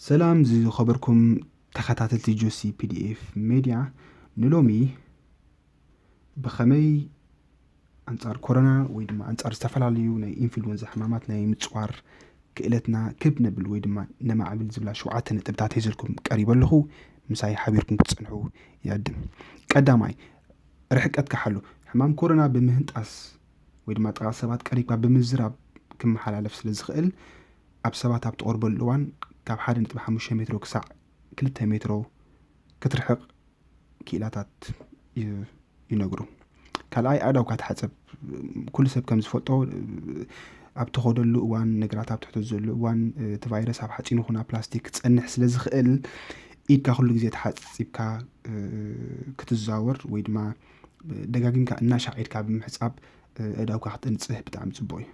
ሰላም ዝኸበርኩም ተኸታተልቲ ጆሲ ፒዲኤፍ ሜድያ፣ ንሎሚ ብኸመይ ኣንጻር ኮሮና ወይ ድማ ኣንጻር ዝተፈላለዩ ናይ ኢንፍሉወንዛ ሕማማት ናይ ምጽዋር ክእለትና ክብ ነብል ወይ ድማ ነማዕብል ዝብላ ሸውዓተ ነጥብታት ሒዘልኩም ቀሪበ ኣለኹ። ምሳይ ሓቢርኩም ክትጸንሑ ይዕድም። ቀዳማይ፣ ርሕቀትካ ሓሉ። ሕማም ኮሮና ብምህንጣስ ወይ ድማ ጥቓ ሰባት ቀሪብካ ብምዝራብ ክመሓላለፍ ስለ ዝኽእል፣ ኣብ ሰባት ኣብ ትቐርበሉ እዋን ካብ ሓደ ነጥቢ ሓሙሽተ ሜትሮ ክሳዕ ክልተ ሜትሮ ክትርሕቕ ክኢላታት ይ- ይነግሩ። ካልኣይ፣ ኣእዳውካ ተሓጸብ። ኩሉ ሰብ ከም ዝፈልጦ፣ ኣብ ትኸደሉ እዋን፣ ነገራት ኣብ ትሕቶ ዘሎ እዋን፣ እቲ ቫይረስ ኣብ ሓጺን ይኹን ኣብ ፕላስቲክ ክጸንሕ ስለ ዝኽእል፣ ኢድካ ኩሉ ግዜ ተሓጺብካ ክትዛወር ወይ ድማ ደጋጊምካ እናሻዕ ኢድካ ብምሕጻብ ኣእዳውካ ክተንጽህ ብጣዕሚ ጽቡቕ እዩ።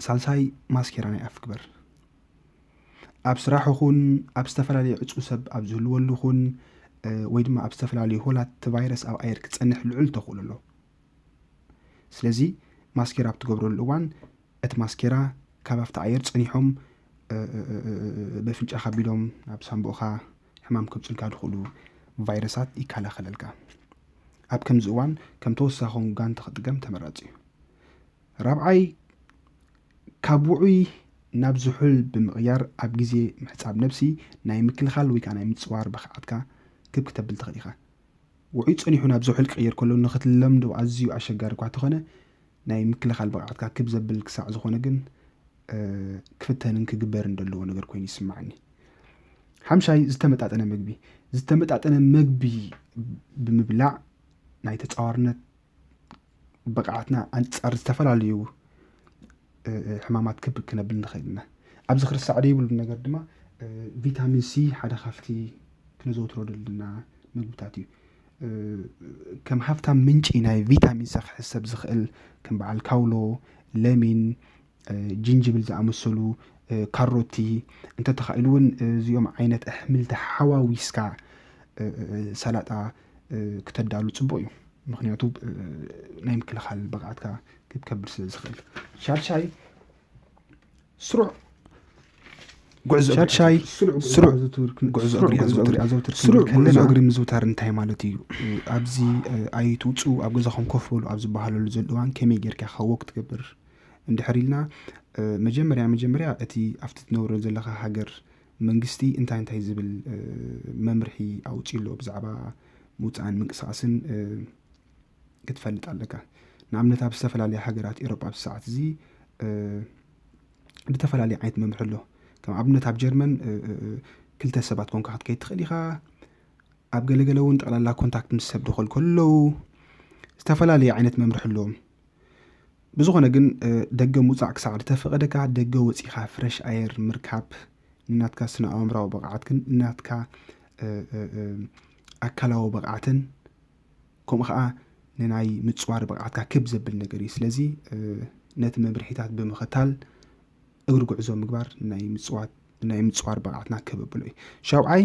ሳልሳይ፣ ማስኬራ ናይ ኣፍ ግበር። ኣብ ስራሕ ይኹን ኣብ ዝተፈላለዩ ዕጹ ሰብ ኣብ ዝህልወሉ ይኹን ወይ ድማ ኣብ ዝተፈላለዩ ሆላት እቲ ቫይረስ ኣብ ኣየር ክጸንሕ ልዑል ተኽእሎ ኣሎ። ስለዚ ማስኬራ ኣብ ትገብረሉ እዋን እቲ ማስኬራ ካብ ኣብቲ ኣየር ጸኒሖም በፍንጫኻ ኣቢሎም ናብ ሳንቡእኻ ሕማም ከምጽልካ ዝኽእሉ ቫይረሳት ይከላኸለልካ። ኣብ ከምዚ እዋን ከም ተወሳኺ ጋንት ክጥቀም ተመራጺ እዩ። ራብዓይ፣ ካብ ውዑይ ናብ ዝሑል ብምቕያር ኣብ ግዜ ምሕጻብ ነብሲ ናይ ምክልኻል ወይ ከዓ ናይ ምጽዋር ብቕዓትካ ክብ ክተብል ትኽእል ኢኻ። ውዑይ ጸኒሑ ናብ ዝሑል ክቕየር ከሎ ንኽትለምዶ ኣዝዩ ኣሸጋሪ እኳ እንተኾነ፣ ናይ ምክልኻል ብቕዓትካ ክብ ዘብል ክሳዕ ዝኾነ ግን ክፍተንን ክግበርን ዘለዎ ነገር ኮይኑ ይስማዓኒ። ሓምሻይ፣ ዝተመጣጠነ ምግቢ። ዝተመጣጠነ ምግቢ ብምብላዕ ናይ ተጻዋርነት ብቕዓትና ኣንጻር ዝተፈላለዩ ሕማማት ክብ ክነብል ንኽእል ኢና። ኣብዚ ክርሳዕ ዘይብሉ ነገር ድማ ቪታሚን ሲ ሓደ ካብቲ ክነዘውትሮ ዘለና ምግብታት እዩ። ከም ሃፍታም ምንጪ ናይ ቪታሚን ሲ ክሕሰብ ዝኽእል ከም በዓል ካውሎ፣ ለሚን፣ ጅንጅብል ዝኣመሰሉ፣ ካሮቲ፣ እንተተኻኢሉ እውን እዚኦም ዓይነት ኣሕምልቲ ሓዋዊስካ ሰላጣ ክተዳሉ ጽቡቕ እዩ። ምኽንያቱ ናይ ምክልኻል ብቕዓትካ ክከብድ ስለ ዝኽእል። ሻድሻይ፣ ስሩዕ ጉዕዞ እግሪ ሻድሻይ፣ ኣዘውትር። ስሩዕ ስሩዕ ጉዕዞ እግሪ ጉዕዞ ኣዘውትር። እግሪ ኣዘውትር ስሩዕ ክንብል ጉዕዞ ከለና እግሪ ምዝውታር እንታይ ማለት እዩ? ኣብዚ ኣይትውፅኡ፣ ኣብ ገዛኹም ኮፍ በሉ ኣብ ዝበሃለሉ ዘሎ እዋን ከመይ ጌርካ ከወክ ትገብር እንድሕር ኢልና፣ መጀመርያ መጀመርያ እቲ ኣብቲ ትነብሮ ዘለኻ ሃገር መንግስቲ እንታይ እንታይ ዝብል መምርሒ ኣውፅኡ ኣሎ ብዛዕባ ምውፃእን ምንቅስቃስን ክትፈልጥ ኣለካ። ንኣብነት ኣብ ዝተፈላለያ ሃገራት ኤሮጳ ኣብዚ ሰዓት እዚ ብተፈላለየ ዓይነት መምርሒ ኣሎ። ከም ኣብነት ኣብ ጀርመን ክልተ ሰባት ኮንካ ክትከይድ ትኽእል ኢኻ። ኣብ ገለገለ እውን ጠቕላላ ኮንታክት ምስ ሰብ ድኾል ከለዉ ዝተፈላለየ ዓይነት መምርሒ ኣለዎም። ብዝኾነ ግን ደገ ምውፃእ ክሳዕ ዝተፈቐደካ ደገ ወፂኻ ፍረሽ ኣየር ምርካብ ንናትካ ስነ ኣእምራዊ ብቕዓትክን ንናትካ ኣካላዊ ብቕዓትን ከምኡ ከዓ ንናይ ምፅዋር ብቕዓትካ ክብ ዘብል ነገር እዩ። ስለዚ ነቲ መምርሒታት ብምኽታል እግሪ ጉዕዞ ምግባር ናይ ምፅዋር ብቕዓትና ክብ ኣብሎ እዩ። ሻውዓይ፣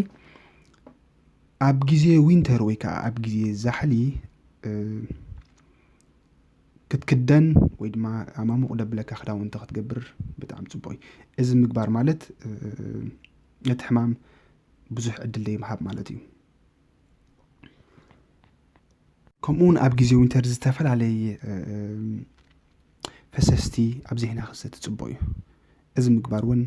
ኣብ ግዜ ዊንተር ወይ ከዓ ኣብ ግዜ ዛሕሊ ክትክደን ወይ ድማ ኣማሙቕ ደብለካ ክዳውንቲ ክትገብር ብጣዕሚ ፅቡቕ እዩ። እዚ ምግባር ማለት ነቲ ሕማም ብዙሕ ዕድል ዘይምሃብ ማለት እዩ። ከምኡ እውን ኣብ ግዜ ዊንተር ዝተፈላለየ ፈሰስቲ ኣብ ዜህና ክሰቲ ፅቡቕ እዩ። እዚ ምግባር እውን